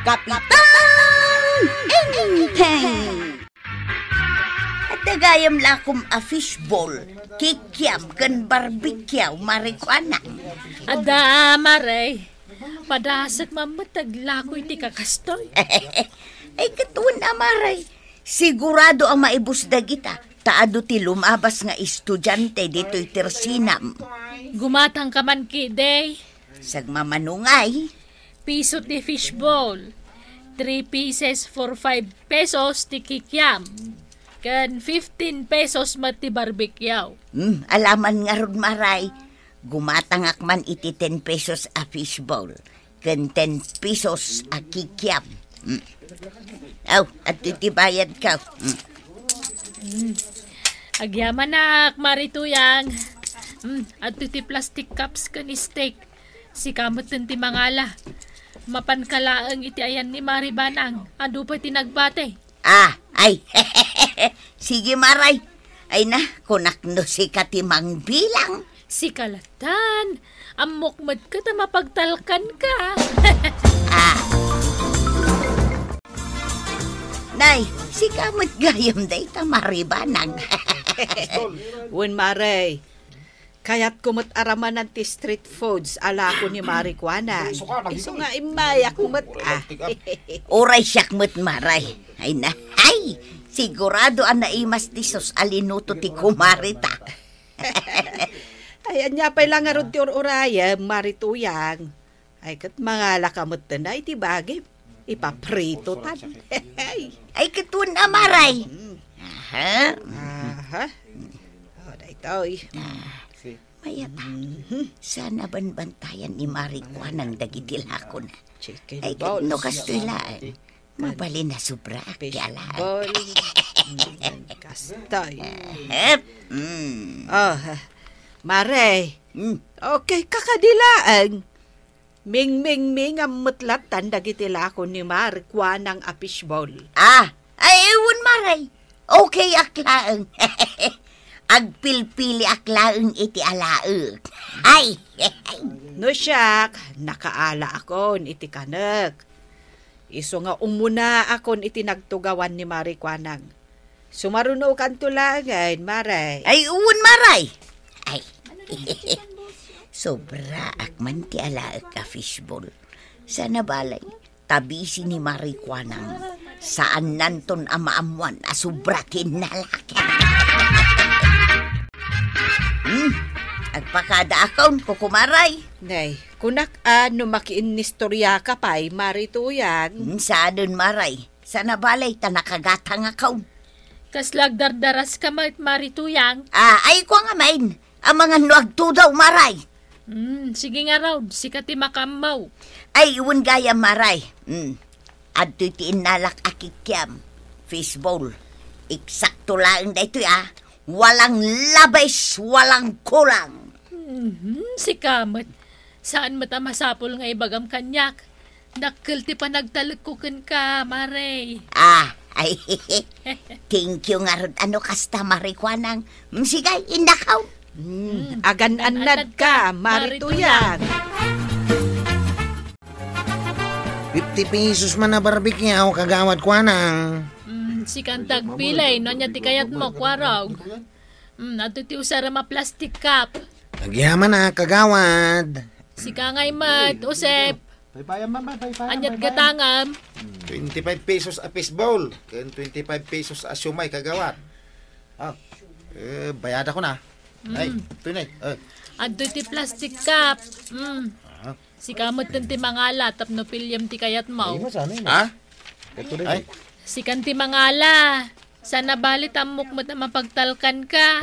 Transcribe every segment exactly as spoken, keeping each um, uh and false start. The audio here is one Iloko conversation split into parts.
Kapitan Enteng! Adda gayam lakom a fishball, kikiam ken barbecue, Mare Kuanang. Adda, Mare. Padasek man met ti aglako iti kakastoy. Ay, ket wen a, Mare. Sigurado a maibus dagita, ta adu ti lumabas nga estudiante ditoy tersinam. Gumatangka man ketdi. Sagmamano ngay? Piso ti fishball. Three pieces for five pesos ti kikiam. Ken fifteen pesos met ti barbecue. Hmm, alaman ngarud, Mare. Gumatangak man iti ten pesos a fishball ken ten pesos a kikiam. Hmm. Aw, adtoy ti bayadko. Hmm. Hmm. Agyamanak, Mare Tuyang. Hmm, adtoy ti plastic cups ken stick. Sika metten ti mangala. Mapanka laeng iti ayan ni Mare Banang. Adu pay ti nagbati. Ah, ay. Sige, Mare. Ay na, kunak no sika ti mangbilang. Sika lattan. Ammok met ket a mapagtalkanka. Ah. Nay, sika met gayam dayta, Mare Banang. Wen, Mare. Kayatko met a ramanan ti street foods a lako ni Mare Kuanang. Isu nga immayak met, ah. Uray siak met, Mare. Ay na, ay, sigurado a naimas ti sos a linuto ti kumareta. Ay, ania pay la ngarud ti ur-urayem, Mare Tuyang? Ay, ket mangalaka metten iti bagim. Ipaprito tan. Ay, ket wen a, Mare. Mm. Aha. Aha. Oh, daytoy. Ah, mayat, ah. Mhm. Saan a banbantayan ni Mare Kuanang dagiti lakona. Chicken balls. Ay, ket no kastoy laeng, mabalin a sobra ti alaek. Fishball. Mm, kastoy. Ahem. Mm. Oh, Mare. Mm. Okay ka kadi laeng? Mingmingmingan met lattan dagiti lako ni Mare Kuanang a fishball. Ah, ay, wen, Mare. Okay ak laeng. Agpilpiliak laeng iti alaek. Ay! No siak, nakaala akon iti kanek. Isu nga umuna akon iti nagtugawan ni Mare Kuanang. Sumarunokanto laengen, Mare. Ay, wen, Mare. Ay. Sobraak man ti alaek a fishball. Saan a balay, tabisi ni Mare Kuanang, saannanton a maammuan a sobra ti innalak. Hmm? Agpakadaakon, kukumaray. Nay, kunak a no makiinnistoriaka pay, Mare Tuyang. Hmm, saanen, Mare. Saan a balay ta nakagatangakon. Kasla agdardaraska met, Mare Tuyang? Ah, ay, kua ngamin. Amangan no agtudaw, Mare. Hmm, sige ngarud, sika ti makaammo. Ay, wen gayam, Mare. Hmm. Adtoy ti innalak a kikiam. Fishball. Eksakto laeng daytoy, ah. Walang labis, walang kulang. Mhm, sika met. Saan met a masapul nga ibagam kaniak. Dakkel ti panagtalekko kenka, Mare. Ah, ay, thank you ngarud a no kasta, Mare Kuanang. Mm, sige, indakaw. Mm, mm, agan-annadka, Mare Tuyang. Fifty pesos man a barbecue, kagawad Kuanang. Mm, sikan ti agpili, no ania ti kayatmo, Kuarog? Mm, adtoy ti usarem a plastic cup. Agyaman a, kagawad. Sika ngay met, Usep. Paypayam, ma'am, paypayam, ania't paypayam. Gatangam? Twenty-five pesos a fishball, ken twenty-five pesos a siomay, kagawad. Ah, eh, bayadakon a. Mm. Ay, tunay. Eh. Adtoy ti plastic cup. Mm. Ah. Sika met ti mangala tapno piliem ti kayatmo. Ay, masano yun? Ha? Ito na. Ay. Sikan ti mangala. Saan a bali, ammok met a mapagtalkanka.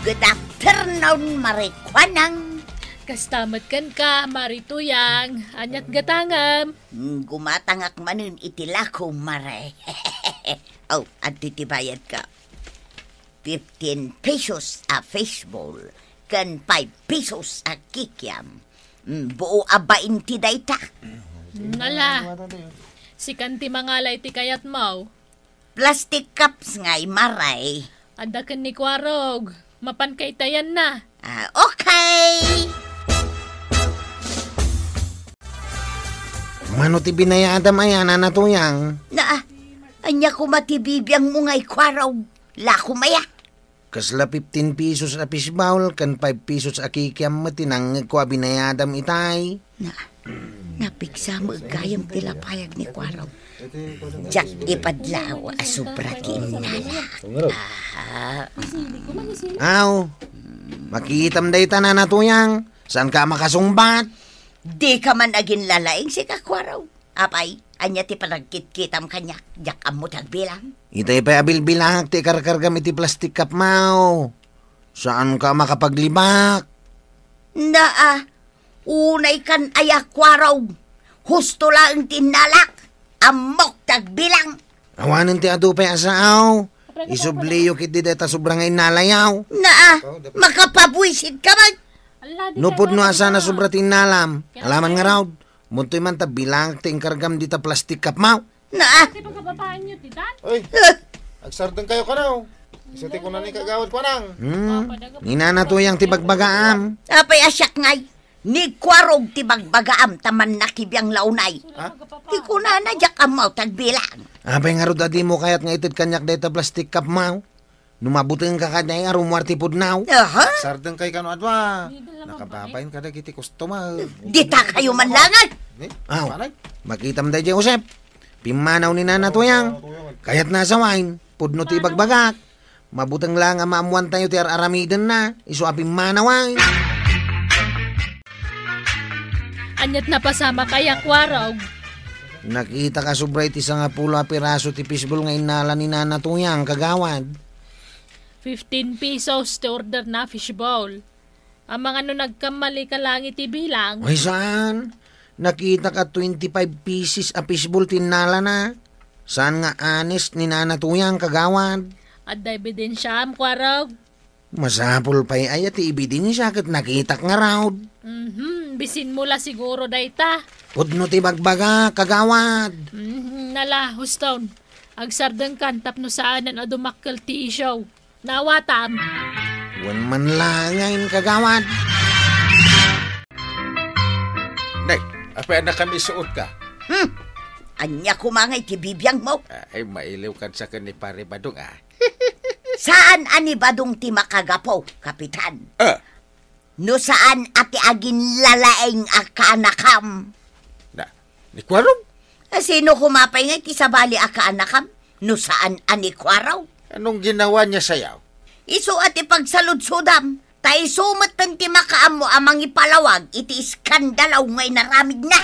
Good afternoon, Mare Kuanang. Kasta met kenka, Mare Tuyang. Ania't gatangam? Mm, gumatangak manen iti lako, Mare. Oh, adtoy ti bayadko. Fifteen pesos a fishball, ken five pesos a kikiam. Mm, buo a bainti dayta. Nala, sikan ti mangala iti kayatmo. Plastic cups ngay, Mare. Adda ken ni Kuarog. Mapanka itayanna. Ah, okay. Mano ti binayadam aya, Nana Tuyang? Na, ania koma ti bibiangmo nga ikuaraw? Lakom aya? Kasla fifteen pesos a fishball ken five pesos a kikiam met ti nangngegko a binayadam itay. Na, napigsa met gayam ti lapayag ni Kuaraw. Diak ipadlaw a sobra ti innalak. Aha. Aw, makitam dayta, Nana Tuyang. Saanka a makasungbat? Dika man aginlalaing, sika Kuaraw. Apay, ania ti panagkitkitam kaniak? Diak ammo ti agbilang. Itay pay a bilbilangak ti ikarkargam iti plastic cup mo. Saanka a makapaglibak. Naa, unaykan aya, Kuaraw. Husto laeng ti innalak. Ammok ti agbilang. Awanen ti adu pay a saaw. Isubliyo ketdi dayta sobra nga innalayaw. Naa, makapabuisitka man. No pudno a saan a sobra ti innalam, alaman ngarud. Muntoy man ta bilangak ti inkargam dita plastic cup mo. Naa. Oy, agsardengkayo kano. Isu ti kunana ni Kagawad Kuanang. Hmm, ni Nana Tuyang ti bagbagaam. Apay a siak ngay? Ni Kuarog ti bagbagaam ta mannakibiang la unay. Ha? Ti kunana diak ammo ti agbilang. Apay ngarud a dimo kayat nga ited kaniak dayta plastic cup mo? No mabutengka kadi a rummuar ti pudno. Aha. Sardengkay kano a dua. Nakababain kadagiti customer. Ditakayo man langan. Eh, aw, manay. Makitam daydiay, Josep. Pimmanaw ni Nana Tuyang. Kayatna a sawaen. Pudno ti ibagbagak. Mabuteng laeng a maammoantayo ti ar-aramidenna. Isu a pimmanaw, ay. Ania't napasamak aya, Kuarog? Nakitak a sobra iti sangapulo a piraso ti fishball nga innala ni Nana Tuyang, Kagawad. Fifteen pesos ti order na fishball. Amangan no nagkammalika laeng iti bilang. Ay, saan? Nakitak a twenty-five pieces a fishball ti innalana. Saan nga honest ni Nana Tuyang, Kagawad? Adda ebidensiam, Kuarog? Masapul pay aya ti ebidensia ket nakitak ngarud. Mhm, bisinmo la siguro dayta. Pudno ti bagbaga, Kagawad. Mhm, nala, Houston. Agsardengkan tapno saanen a dumakkel ti issue. Naawatam. Wen man laengen, Kagawad. Nay, apay a nakamisuot ka? Hmm. Ania koma ngay ti bibiangmo? Ay, mailiwkan sa ken ni Pare Badong, ah. Saan a ni Badong ti makagapu, Kapitan? Ah. No saan a ti aginlalaing a kaanakam. Na, ni Kuarog? A, sino koma pay nga iti sabali a kaanakam? No saan a ni Kuarog? Anong ginawa niya sayaw? Isu a ti pagsaludsodam, ta isu metten ti makaammo a mangipalawag iti iskandalo nga inaramidna.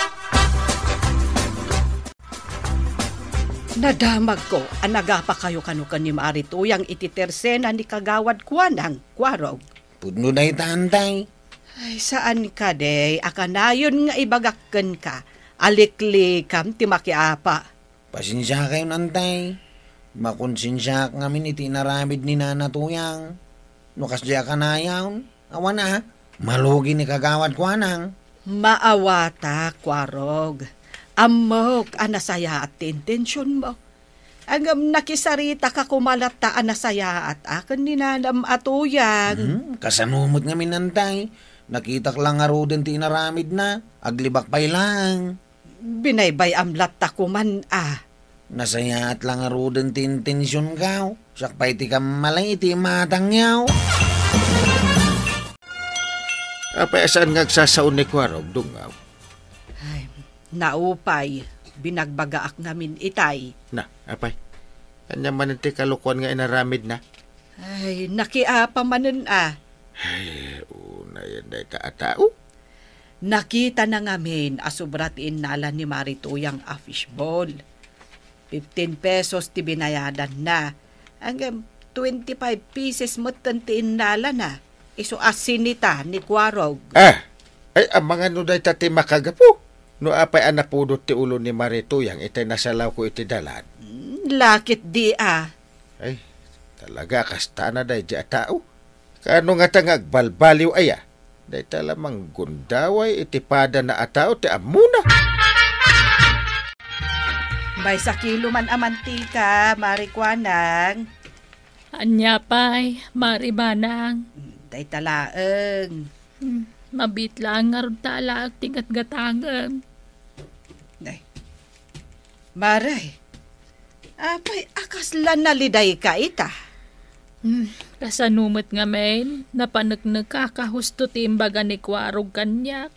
Nadamagko a nagapakayo kano ken ni Mari Tuyang iti tersena ni Kagawad Kuanang, Kuarog. Pudno dayta, Antay. Ay, saan kadi a kanayon nga ibagak kenka a liklikam ti makiapa? Pasensiakayon, Antay. Makonsensiaak ngamin iti inaramid ni Nana Tuyang. No kasdiay a kanayon, awan a, malugi ni Kagawad Kuanang. Maawatak, Kuarog. Ammok a nasayaat ti intensionmo. Ngem nakisaritaka koma latta a nasayaat a ken ni Nanam a Tuyang. Hmm, kasano met ngamin, Antay? Nakitak la ngaruden ti inaramidna, aglibak pay laeng. Binaybay-am latta koman a. Nasayaat la ngaruden ti intensionkaw, siak pay ti kammalay iti imatangyaw. Apay a saan nga agsasao ni Kuarog, Dungaw? Ay, naupay, binagbagaak ngamin itay. Na, apay? Ania manen ti kalokuan nga inaramidna? Ay, nakiapa manen a. Ay, unayen dayta a tao. Nakitana ngamin a sobra ti innala ni Mari Tuyang a fishball. Fifteen pesos ti binayadanna. Ngem twenty-five pieces metten ti innalana. Isu a sinita ni Kuarog. Ah, ay, amangan no dayta ti makagapu. No apay a napudot ti ulo ni Mari Tuyang itay nasalawko iti dalan. Hmm, lakit di a. Ay, talaga, kasta na daydi a tao. Kaano ngata nga agbalbaliw aya? Dayta la manggundaway iti padana a tao ti ammona. Maysa kilo man a mantika, Mari Kuanang. Ania pay, Mari Banang? Dayta laeng. Hmm, mabiit laeng ngarud ta alaek ti gatgatangem. Nay. Mare, apay a kasla nalidayka ita? Hmm, kasano met ngamin, napaneknekak a husto ti imbaga ni Kuarog kaniak.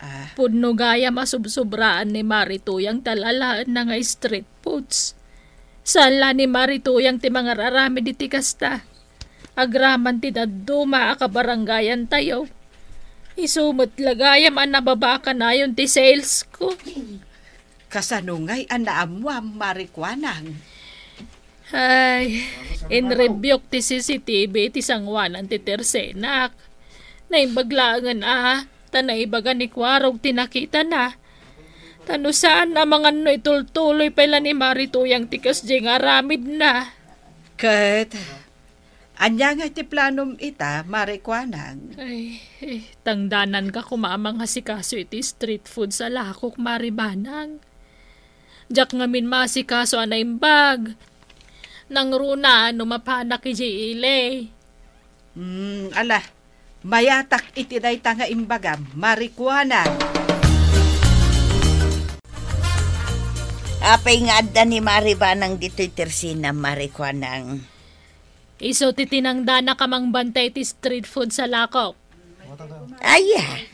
Ah. Pudno gayam a subsubraan ni Mari Tuyang ti alaenna nga street foods. Saan la ni Mari Tuyang ti mangararamid iti kasta. Agraman ti dadduma a kabarangayantayo. Isu met la gayam a nababa kanayon ti sales ko. Kasano ngay a naammuam, Mari Kuanang? Ay, inrebyuk ti C C T V ti sanguanan ti tersenak. Naimbag laengen a, ta naibaga ni Kuarog ti nakitana. Ta no saan a mangan no itultuloy pay la ni Mari Tuyang ti kasdiay nga aramidna. Ket, ania nga ti planom ita, Mari Kuanang? Ay, eh, tangdananka koma a mangasikaso iti street foods a lakok, Mari Banang. Diak ngamin maasikaso a naimbag. Nangruna no mapanak idiay ili. Hmm, ala, mayatak iti dayta nga imbagam, Mari Kuanang. Apay nga adda ni Mari Banang ditoy tersena, Mari Kuanang? Isu ti tinangdanak a mangbantay ti street food sa lakok. Aya.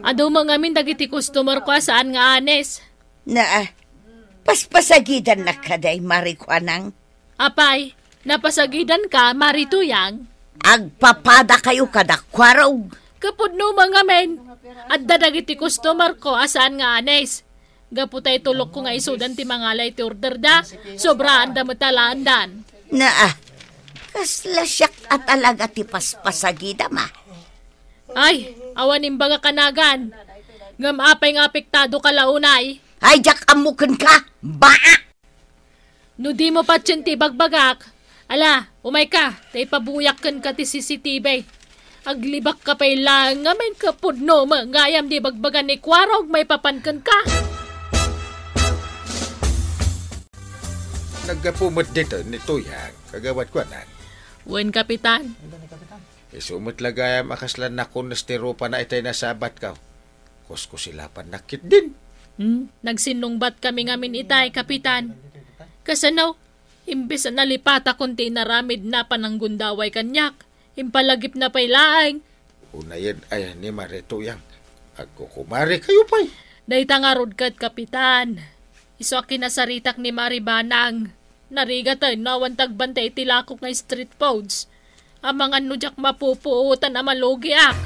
Adu met ngamin dagiti customer ko a saan nga anes. Naa, paspasagidannak kadi, Mari Kuanang? Apay, napasagidanka, Mari Tuyang? Agpapadakayo kada Kuarog. Kapudno met ngamin, adda dagiti customer ko a saan nga anes. Gapu ta itulokko nga isudan ti mangala iti orderda, sobraanda met a laandan. Naa, kasla siak a talaga ti paspasagidam a. Ay, awan imbagak a nagan. Ngem apay nga apektadoka la unay? Ay, diak ammo kenka, baa! No dimo patien ti ibagbagak, ala, umayka, ta ipabuyak kenka ti C C T V. Aglibakka pay laeng ngamin ket pudno met gayam ti ibagbaga ni Kuarog maipapan kenka. Naggapu met ditoy ni Tuyang, Kagawad Kuanang. Wen, Kapitan. Isu met la gayam a kasla nakunes ti rupana itay nasabatko. Kuskusilapannak ketdin. Hmm, nagsinnungbatkami ngamin itay, Kapitan. Kasano? Imbes a nalipatakon ti inaramidna a pananggundaway kaniak, impalagipna pay laeng. Unayen aya ni Mari Tuyang, agkukumarekayo pay. Dayta ngarud ket, Kapitan. Isu a kinasaritak ni Mari Banang. Narigatay no awan ti agbantay iti lakok nga street foods. Amangan no diak mapupuotan a malugiak.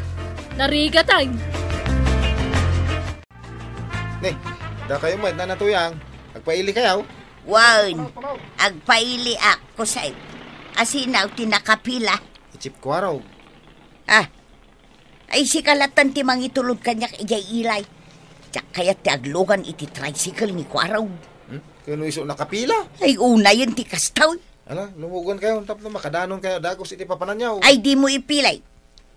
Narigatay. Ne, dakayo met, Nana Tuyang. Agpailikayo? Wen, agpailiak, kusay. Asinaw ti nakapila? Ichip Kuarog. Ah, ay, sika latta ti mangitulod kaniak idiay ili. Diak kayat ti aglugan iti tricycle ni Kuarog. Hmm? Ken no isu nakapila? Ay, unayen ti kasta. Ala, lumugankayo tapno makadanonkayo dagus iti papananyo. Ay, dimo ipili.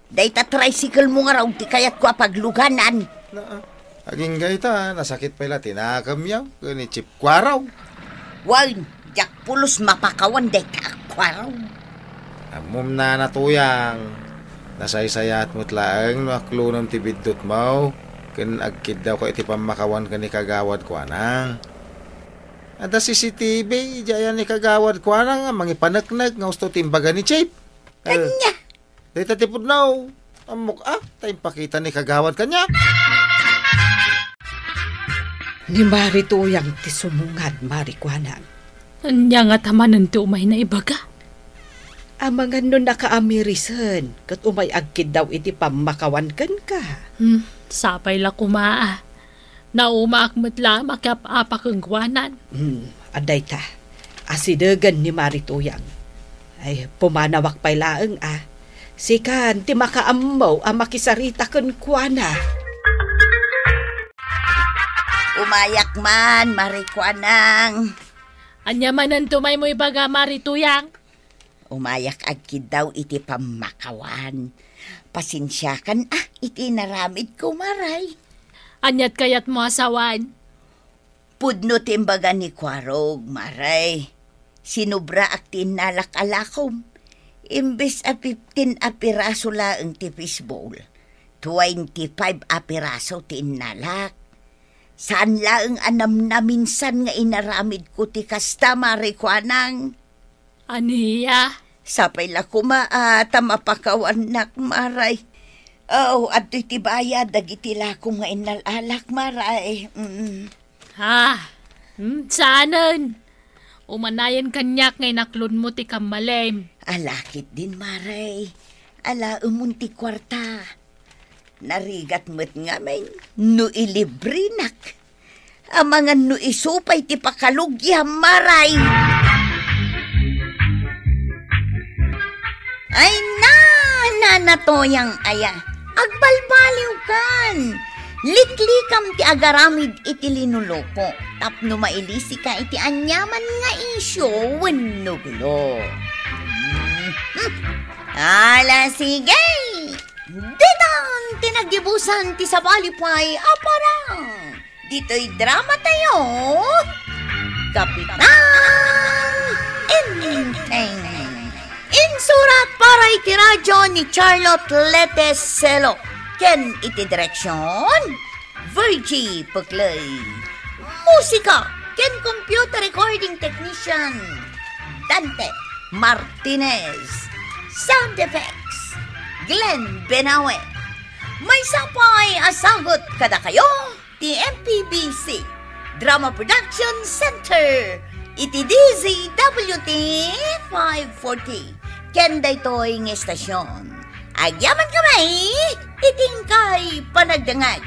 Dayta tricycle mo ngarud ti kayatko a pagluganan. Naa, agingga ita, nasakit pay la ti nakemyo ken ni Chip Kuarog. Wen, diak pulos mapakawan dayta a Kuarog. Ammom, Nana Tuyang, nasaysayaat met laeng no aklonem ti biddutmo ken agkiddawka iti pammakawan ken ni Kagawad Kuanang. Adda C C T V idiay ni Kagawad Kuanang a mangipaneknek nga husto ti imbaga ni Chip. Eh, ania? Dayta ti pudno. Ammok a, ta impakita ni Kagawad kaniak. Ni Mari Tuyang ti sumungad, Mari Kuanang. Ania ngata manen ti umay naibaga? Amangan no nakaamirisen, ket umay agkiddaw iti pammakawan kenka. Hmm, sapay la koma a. Naumaak met la a makiap-apa kenkuanan. Hmm, adda ita. Asidegen ni Mari Tuyang. Ay, pumanawak pay laeng a. Sikan ti makaammo a makisarita kenkuana. Umayak man, Mari Kuanang. Ania manen ti umay mo ibaga, Mari Tuyang? Umayak agkiddaw iti pammakawan. Pasensiakan a iti inaramidko, Maray. Aniat kayatmo a sawen? Pudno ti imbaga ni Kuarog, Maray. Sinubraak ti innalak a lakom. Imbes a fifteen a piraso laeng ti fishball, twenty-five a piraso ti innalak. Saan laeng a namnaminsan nga inaramidko ti kasta, Mare Kuanang. Ania? Sapay la koma a ta mapakawannak, Maray. Oh, adtoy ti bayad dagiti lakom nga innal-alak, Maray. Mm. Ha? Hmm, saanen? Umanayen kaniak nga inaklonmo ti kammalem. Ala ketdin, Maray. Alaemon ti kuarta. Narigat met ngamin no ilibrenak. Amangan no isu pay ti pakalugiam, Maray. Ay na, Nana Toyang aya, agbalbaliwkan. Liklikam ti agaramid iti linuloko tapno mailisika iti aniaman nga isyu wenno gulo. Mhm. Ala, sige. Ditan ti naggibusan ti sabali pay a parang. Ditoy drama tayo, Kapitan Enteng. Insurat para iti radyo ni Charlotte Lete Selo ken iti direksyon, Virgie Puclay. Musika ken computer recording technician, Dante Martinez. Sound effects, Glenn Benawe. Maysa pay a sagut kadakayo ti M P B C Drama Production Center iti D Z W T five forty. Ken daytoy nga istasyon, agyaman kami iti inkay panagdengngeg.